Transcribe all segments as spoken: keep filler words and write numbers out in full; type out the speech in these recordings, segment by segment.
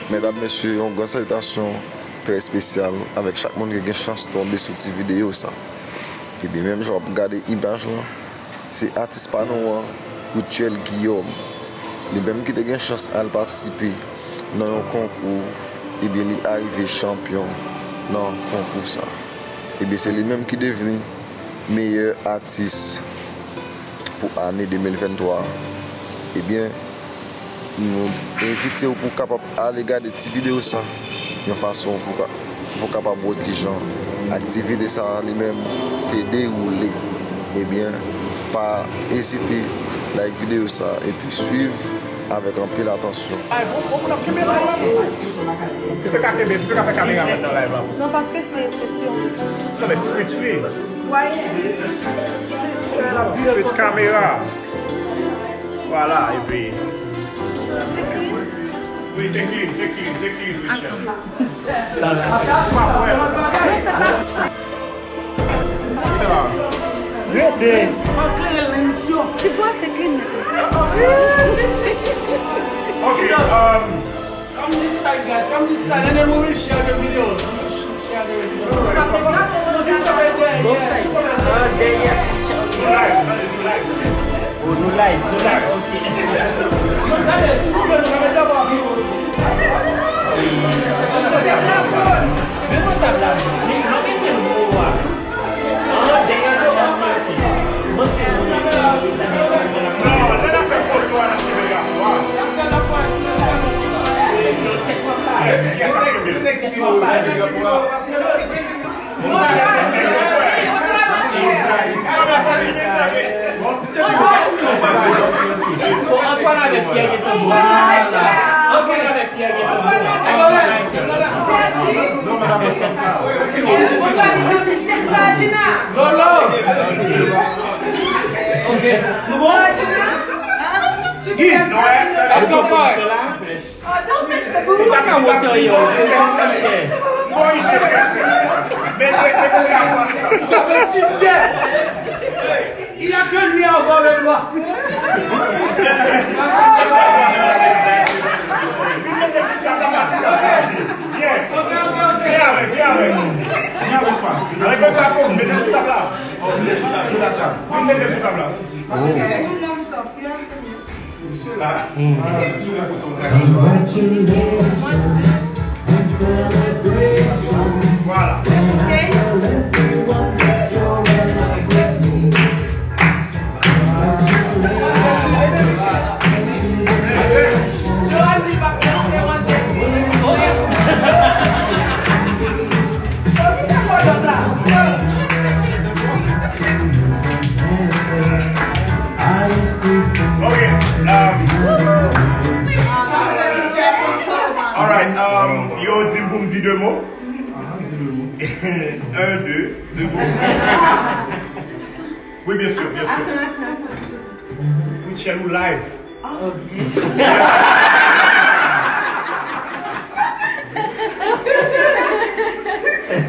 Medam, mesye, yon gran salitasyon trè espesyal avèk chak moun ki gen chans tonbe sou ti videyo sa. Ebyen, menm jan w ap gade imaj lan, se atis pa nou an, Rutshelle Guillaume. Li menm ki te gen chans al patisipe nan yon konkou, ebyen, li arive chanpyon nan konkou sa. Ebyen, se li menm ki devni meyè atis pou ane de mil venntwa a. Ebyen, nou envite w pou w kapab ale gade ti videyo sa, yon fason pou ka, pou w kapab wè kijan aktivite sa li menm te dewoule. Ebyen, pa ezite like videyo sa epi swiv avèk anpil atansyon. Live, ou, ou konn ap kenbe live la? Ou te ka kenbe, ou te ka fè kameramann nan live la. Non, paske se, se sou. Non, men switch li. Switch kamera. Vwala, epi. Wi, te clean, te clean, te clean, Rutshelle. Rete. Ti bwa se clean nèt. Ok, um, come this side, guys. Come this side. And then we will share the video. We will sh- share the video. Both side. Ah, dèyè. Oh, nou live, nou live, ok. Bon, Antoine avèk Pierre gentan bon. Antoine avèk Pierre gentan bon. Antoine avèk Pierre. Lolo. Ok. Nou bon? Guy, èske w kòrèk? Ou pa ka monte anyen, ou se yon monte. Il y a que lui à avoir le droit. Vyen avèk, vyen avèk. Vyen avèk pa. Avèk le drapeau, mete sou tab la. Mete sou tab la. Mete sou tab la. Tout le monde sort. Sela. Congratulations. It's celebrations. Vwala. And I tell everyone that you're in love with me. Congratulations. Ok, um, alright, um, yo di m pou m di de mo. Aha, di de mo. Un, deux, de mo. Wi, byen si, byen si. Rutshelle, ou live. Ok.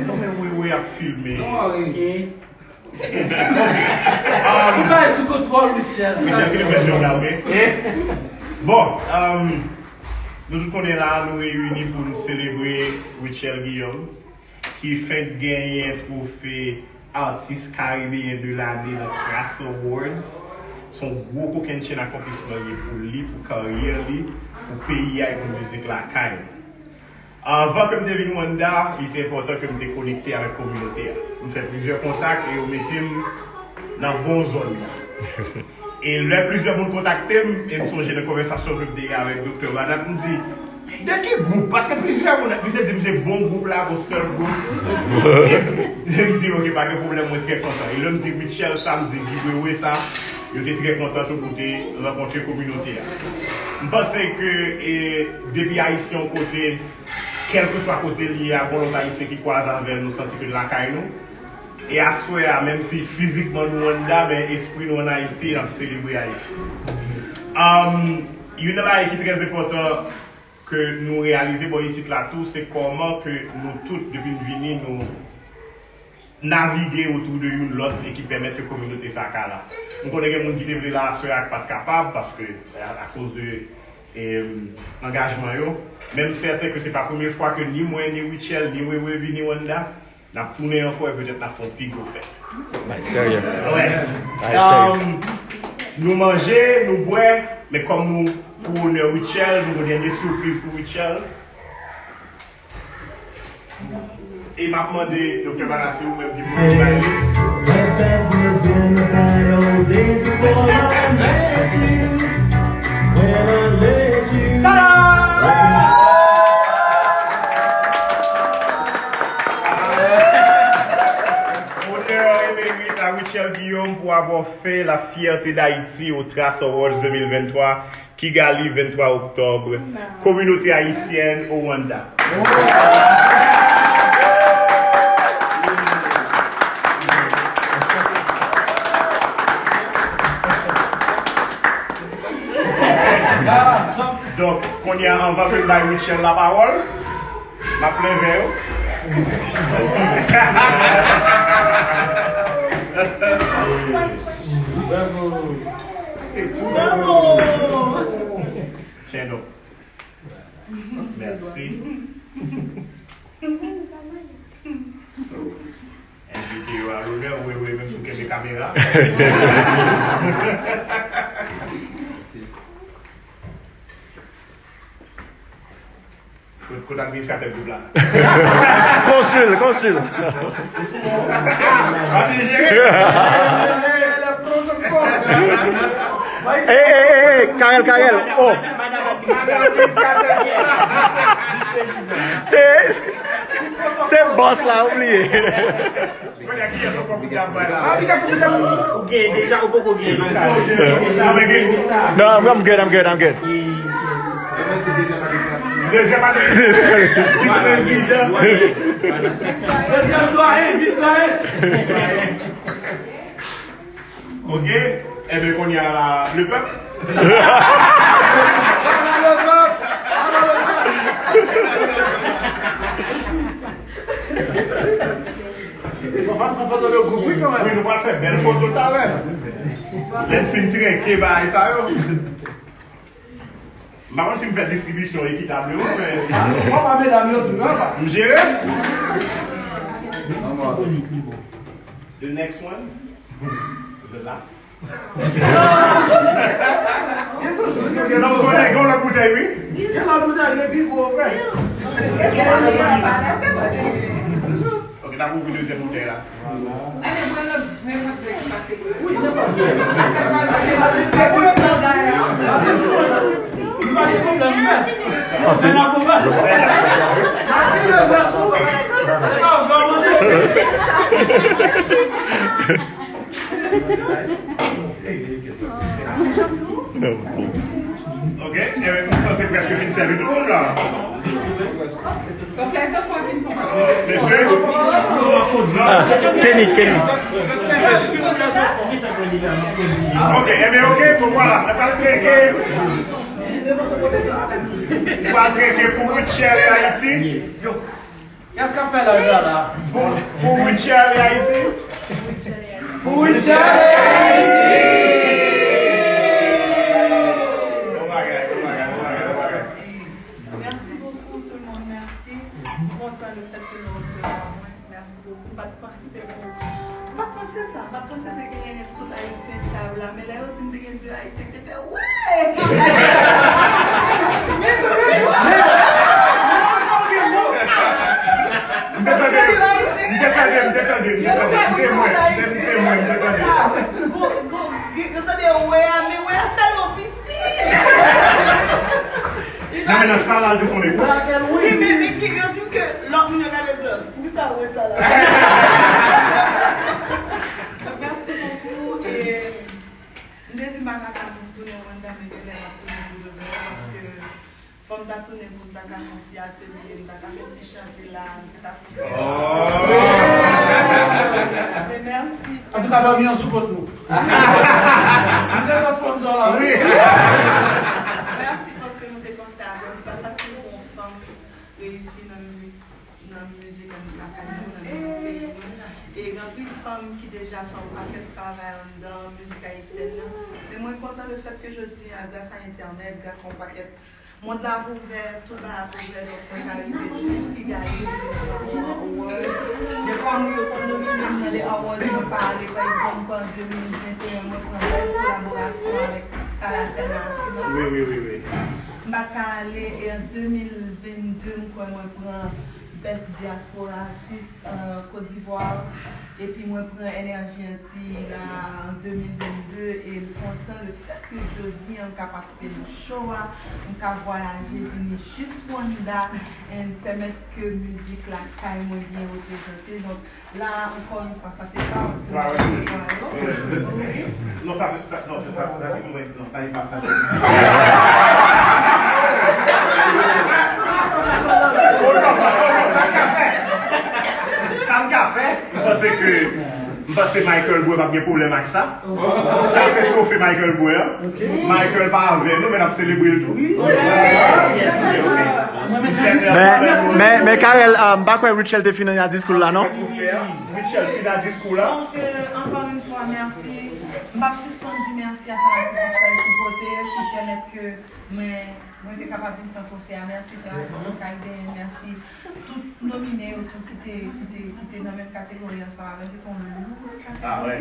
Non, men wi, wi, ap filme. Ok. Ou bay sou kontwòl, Michel. Michel, se li k fè jòb la, wi. Bon, um, nou tout konnen la, nou reyini pou nou selebre Rutshelle Guillaume, ki fenk genyen twofe Artiste Caribéen de l'année nan Trace Awards. Se yon gwo kokennchenn akonplisman li ye pou li, pou karyè li, pou peyi a e pou mizik lakay nou. Anvan ke m te vin Wanda, li te enpòtan ke m te konekte avèk kominote a. M fè plizyè kontak e yo mete m nan bon zòn nan. E lè plizyè moun kontakte m, e m sonje nan konvèsasyon ke m te gen avèk Doktè Banat, m di, "De ki gwoup?" Paske plizyè moun, misye di m se bon gwoup la, bon sèl gwoup. E m di, "Ok, pa gen pwoblèm, mwen trè kontan." E lè m di Rutshelle sa, m di Guy Wewe sa, yo te trè kontan tou pou te rankontre kominote a. M panse ke, e, depi Ayisyen yon kote, kèlkeswa kote l ye a, gon lòt Ayisyen ki kwaze avè l, nou santi ke l lakay nou. E aswè a, menm si fizikman nou anndan, men espri nou ann Ayiti, n ap selebre Ayiti. Um, youn nan bagay ki trè enpòtan ke nou reyalize bò isit la tou, se kòman ke nou tout, depi n vini, nou navige otou de youn lòt e ki pèmèt ke kominote sa ka la. M konnen gen moun ki te vle la aswè a k pa t kapab, paske, a, akoz de, e, angajman yo. Men m sèten ke se pa premye fwa ke ni mwen, ni Rutshelle, ni Wewe vini Wanda. N ap tounen ankò e petèt n ap fè yon pi gwo fèt. Bay serye. Wè. Bay serye. Um, nou manje, nou bwè, men kòm nou pou onè Rutshelle, nou gen dènye sipriz pou Rutshelle. E m ap mande Doktè Bala, se ou menm ki pou bay li. Tada! Honneur et mérite à Rutshelle Guillaume pour avoir fait la fierté d'Haïti au Trace Awards deux mille vingt-trois. Kigali, venntwa oktòb, kominote ayisyèn o Rwanda. Donk, kounye a, anvan ke m bay Rutshelle lapawòl, m ap leve yo. Bravo. Bravo. Tyen nou. Mèsi. Envite yo a lonè, wi, wi, menm si w kenbe kamera. Kot, kot administratè gwoup la? Konsil, konsil. Ann jere. Ey, ey, ey, ey, Karel, Karel, oh. Se, se bòs la, ou bliye. Ou gen deja, ou poko gen. Non, I'm good, I'm good, I'm good. Dezyèm ane. Dezyèm doyen, vis doyen. Ok. Enben, kounye a la, lepèp. Wi, nou pral fè bèl foto talè. Lè n fin trenke bagay sa yo. M pa konn si m fè distribisyon ekitab yo, men. Ou pa medam yo tou, non, pa? M jere. The next one. The last. Gen toujou, gen toujou. Non, konnen gen lòt boutèy, wi. Gen lòt boutèy, gen pi gwo, frè. Ok, n ap ouvri dezyèm boutèy la. Ok, e, m santi prèske fin sèvi tout moun la. Mesye, ah, Kenny, Kenny. Ok, enben, ok, bon, vwala, sa pral trenke. Li pral trenke pou Rutshelle Haiti. Kiyès k ap fè live la, la? Pou, pou Rutshelle Haiti. Pou Rutshelle Haiti. Bon bagay, bon bagay, bon bagay, bon bagay. Merci beaucoup, tout le monde. Merci. M kontan le fait que nou resevwa mwen. Merci beaucoup. M pa t panse te pou, m pa t panse sa. M pa t panse te genyen tout Ayisyen sa yo la. Men lè yo di m te gen de Ayisyen ki te fè, wi! M te tande, m te tande, m te tande, m te tande. M temwen, m te, m temwen, m te tande. Yo tande wè a, men wè a tèlman piti. Non, men nan sa la, l te sonde. Wi, men, men ki yo di m ke lòt moun yo gade zòn. Pou sa, wè sa la. Donk, mèsi bokou. E m te di m pa ka tounen Rwanda, men genlè m ap tounen pou de bon, paske fò m ta tounen pou m ta ka fè yon ti atelye, m ta ka fè yon ti chante la, m ta ka fè. Oh! Men mèsi. Antouka, dòmi an sou kont nou. Nou gen yon sponsor la, wi. Mèsi paske nou te panse avè m. Li pa fasil pou yon fanm reyisi nan mizik, nan mizik lakay nou, nan mizik peyi nou. E gen anpil fanm ki deja fè yon pakèt travay anndan mizik ayisyèn nan. Men mwen kontan le fèt ke jodi a, gras a entènèt, gras a yon pakèt Mond la ap ouvè, tout bagay ap ouvè, donk mwen ka rive jis rive ale, rive pran awards. Defwa moun yo konn nomine m nan de awards mwen pa ale, pa egzanp, an de mil venteyen mwen pran bèst kolaborasyon avèk Salatiel Mafiman. Wi, wi, wi, wi. M pa t ka ale, e an de mil vennde m kwè mwen pran bèst dyaspora atis an Kot Divwa, epi mwen pran Energy Antilles la an de mil vennde, e m kontan le fèt ke jodi an m ka patisipe nan show a, m ka vwayaje vini jis Wanda, and pèmèt ke mizik lakay mwen byen reprezante. Donk, la, ankò yon fwa, sa se pa yon sou yo. Non, sa, sa, non, se pa, sa, se mwen, non, sa, e pa, sa, se sa m ka fè, m panse ke, m panse Michael Boué p ap gen pwoblèm ak sa. Sa se twofe Michael Boué an. Michael pa avè nou, men n ap selebre l tou. Men, men, men Carel, ah, m pa kwè Rutshelle te fini a diskou l la, non? Rutshelle, fini a diskou l la. Donk, euh, encore une fois, merci. M p ap sispann di mèsi a Fanatik Rutshelle ki pote, ki pèmèt ke mwen, mwen te kapab vin tan konsè a. Mèsi Grace Kayden, mèsi tout nomine yo tou ki te, ki te, ki te nan menm kategori ansanm avè m. Se te yon lou kategori.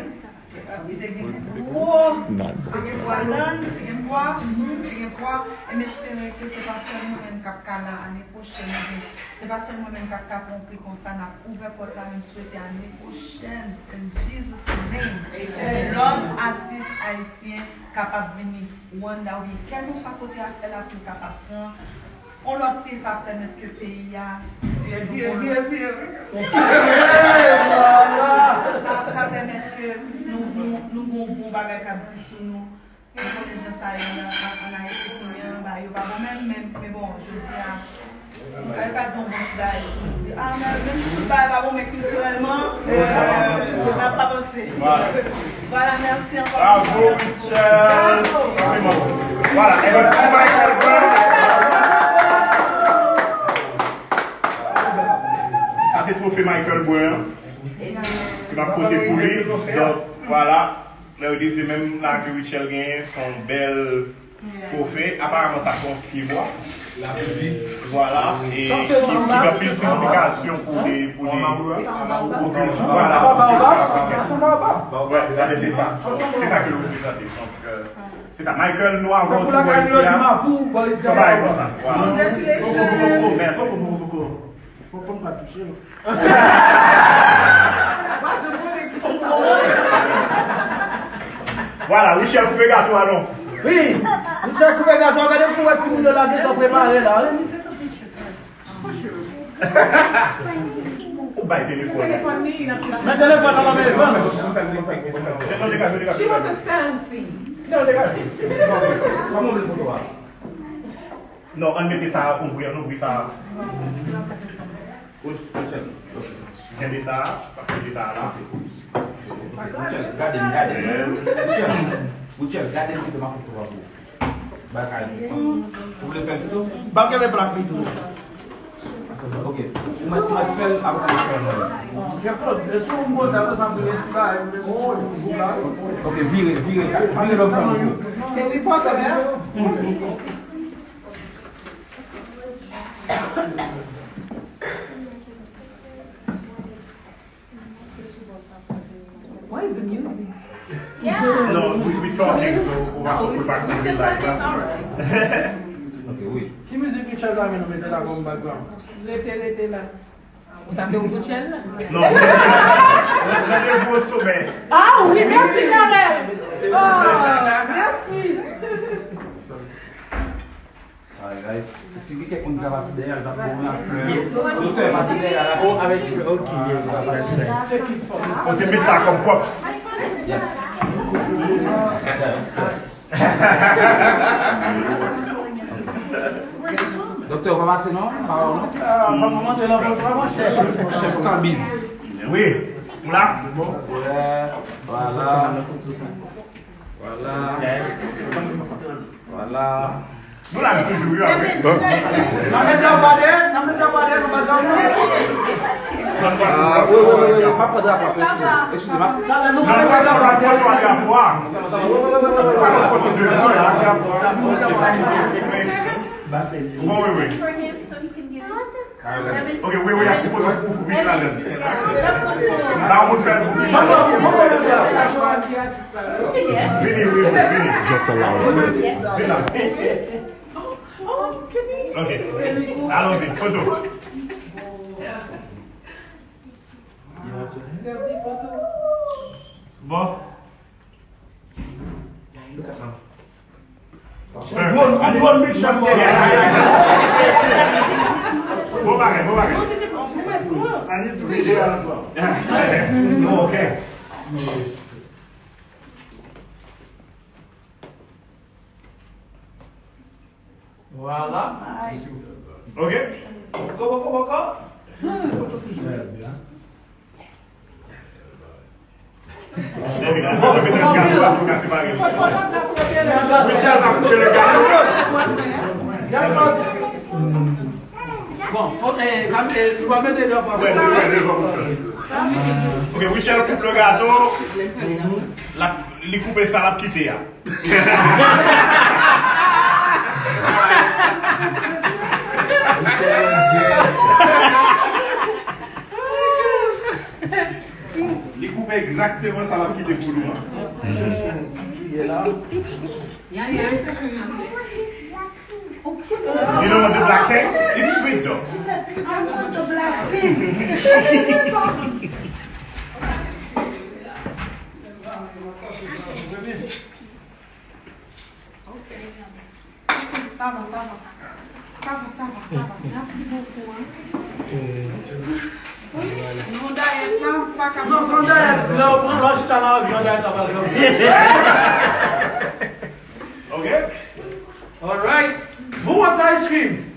Li te gen gwo, te gen swadan, te gen pwa, moun, te gen pwa. E m espere ke se pa sèl mwen menm k ap ka la ane pwochèn, oubyen se pa sèl mwen menm k ap ka pran yon pri konsa, n ap ouvè pòt la, men m swete ane pwochèn, in Jesus name, lòt atis ayisyen kapab vini Wanda oubyen kèlkenswa kote a fè la pou l kapab pran yon lòt peyi, sa ap pèmèt ke peyi a vire, vire, vire, vire. Sa ap ka pèmèt ke nou, nou, nou gon bon bagay k ap di sou nou. Ou konnen jan sa ye an, an, an Ayiti kounye an, bagay yo pa bon menm, men, men bon, jodi a, yo ka di yon bon ti bagay sou nou, di, ah, men, menm si tout bagay pa bon, men kiltirèlman, euh, n ap avanse. Vwala. Vwala, mèsi ankò. Bravo, Rutshelle. Vwala, e ben, pou Michael Brown. Sa se twofe Michael Brown, ke m ap pote pou li. Donk, vwala. Lè yo di se menm la ke Rutshelle genyen, se yon bèl twofe. Aparaman, sa se yon pyebwa. Vwala. E ki, ki gen anpil siyifikasyon pou de, pou de, pou kilti. Vwala. Wè, gade, se sa. Se sa ke l reprezante. Donk, euh, se sa. Michael, nou avè w tou bò isi a. Se yon bagay konsa. Vwala. Congratulations. Mèsi. Fò, fò m pa touche l. Vwala, Rutshelle koupe gato a non. Wi, Rutshelle koupe gato a, gade pou wè timoun yo la gentan prepare la, wi. Ou bay telefòn. Men telefòn nan men Evans. She wants a selfie. Non, degaje. Kòman w vle foto a? Non, ann mete sa a, ouvri, ann ouvri sa a. Kenbe sa a, kenbe sa a la. Rutshelle, gade m, gade m. Rutshelle, Rutshelle, gade m kite m ap foto a pou ou. Bagay. Ou vle fè l pito? Ban m kenbe plak li tou. Ok. Ou mèt, ou mèt fè l, apre sa, ou fè l. Jean-Claude, e sou m pote, apre sa, m vle ti bagay, m vle bon, bon, bon, bon. Ok, vire, vire, vire lòt fwa. Se reporter, hein? Where is the music? Yeah. No, we, we talking, so ou pa, ou pa koute live la. Ok, wi. Ki mizik Rutshelle ta gen nou mete la kòm background? Rete, rete la. Sa se Rutshelle la? Non. Nan, nan, nan gwo somè. Ah wi, mèsi Carel. Oh, mèsi. Alright, guys. Si gen kèk moun ki ka pase dèyè, l ap ba w yon flè. Doktè, pase dèyè la. Oh, avèk flè. Ok, yes. Ou te met sa kòm props. Yes. Yes, yes. Doktè, ou pa pase non? Pa wè w non? Ah, mwen monte nan vòlkan, monchè. Chèf Kanbiz. Wi, m la. Vwala. Vwala. Vwala. Nou la, nou toujou, wi, apre. N ap met drapo a dèyè, n ap met drapo a dèyè, nou pa drapo. Ah, wi, wi, wi, wi, pa pran drapo a, eskize, eskize, m ap... Talè, nou pa met drapo a dèyè. Drapo a. Foto de nou la, drapo a. Bon, wi, wi. Ok, wi, wi, ap foto pou, pou vin ladan. Ba moun fè l pou vin ladan. Vini, wi, wi, vini. Just allow it. Vin la. Ok. Allons-y, foto. Bon. Ou drone, ou drone, Mitchell, bro. Bon bagay, bon bagay. I need to be here as well. No, okay. Vwala. Ok. Boko, boko, boko. Richard va koupe le gato. Bon, fò, eh, Cam-, eh, nou va mete de pa. Ok, Richard koupe le gato. La, li koupe sa, l ap kite a. Li koupe egzakteman sa l ap kite pou nou an. You know what the black cake? It's sweet though. Ok. Sa va, sa va. Sa va, sa va, sa va. Mèsi bokou, hein. Non, dayèt la, pa ka. Non, son dayèt. Lè w pran, lè w chita nan avyon, dayèt la pa grave. Ok. All right. Who wants ice cream?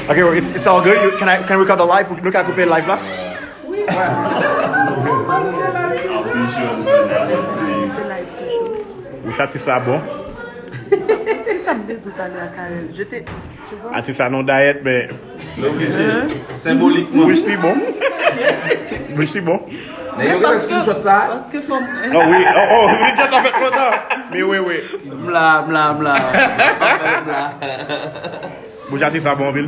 Okay, well, it's, it's all good. You, can I, can we cut the live? Nou ka koupe live la? Wi, atis la bon. Kisa m te di w talè a, Carel? Je te, tu vois? Atis la non dayèt, men. Li oblije. Senbolikman. Bouch li bon. Bouch li bon. Nèg yo gen screenshot sa. Paske fò m. Oh wi, oh, oh, Richard ta fèt lontan. Men wi, wi. M la, m la, m la. Bouch atis la bon anpil.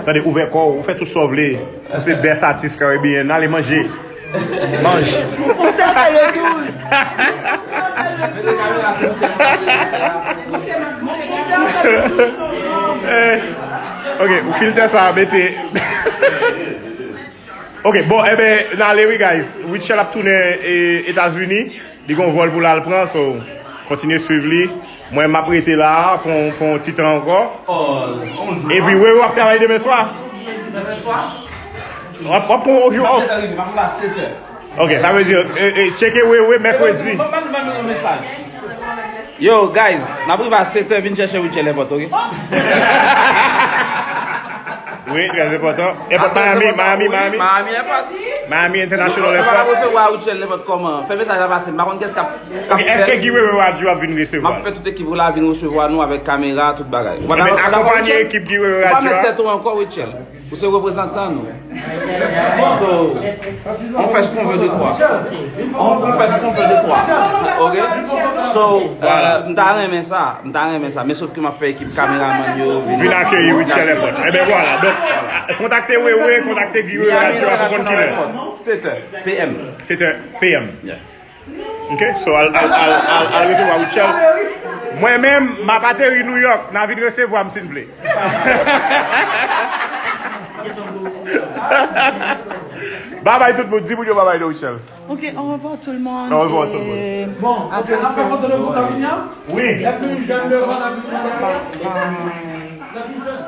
Tande, ouvè kò w, ou fè tout sa w vle. Ou se best atis Caribbean, ale manje. Manje. Ou se se le douz. Eh, ok, ou filtè sa, mete. Ok, bon, enben, n ale wi, guys. Richard ap tounen, eh, Etazini. Li gon vòl pou l al pran, so, kontinye swiv li. Mwen, m ap rete la a pou, pou yon ti tan ankò. Epi, Wewe ap travay demen swa. Demen swa? W ap, w ap pran yon jou off. Ok, sa vle di, eh, eh, tcheke Wewe mèkredi. Yo, guys, n ap rive a sèt è, vin chèche Richard Airport, ok? Wi, trè enpòtan. Airport Miami, Miami, Miami. Miami Airport. Miami International Airport. Ou pa ka resevwa Richard Airport kòman? Fè mesaj la pase, m pa konn kiyès k ap, k ap fè. Èske Guy Wewe Radio ap vin resevwa? M ap fè tout ekip la vin resevwa nou avèk kamera, tout bagay. Enben, akonpanye ekip Guy Wewe Radio a. Ou pa mèt tèt ou ankò, Richard. Ou se reprezantan nou. So, on fait ce qu'on veut de toi. On, on fait ce qu'on veut de toi. Ok? So, euh, m ta renmen sa, m ta renmen sa. Men sòf ke m ap fè ekip kameramann yo vin. Vin akeyi Richard Airport. Enben vwala. Donk, kontakte Wewe, kontakte Guy Wewe Radio a pou konn kilè. Sèt è P M. Sèt è P M. Yeah. Ok, so al, al, al, al, al resevwa Richard. Mwen menm, m ap ateri New York, n a vin resevwa m si n vle. Babay tout moun, di moun yo babay non, Richard. Ok, au revoir tout le monde. Au revoir tout le monde. Bon, ok, n ap fè foto de group la fini an? Wi. Lè pi jèn devan, lè pi jèn dèyè. Lè pi jèn.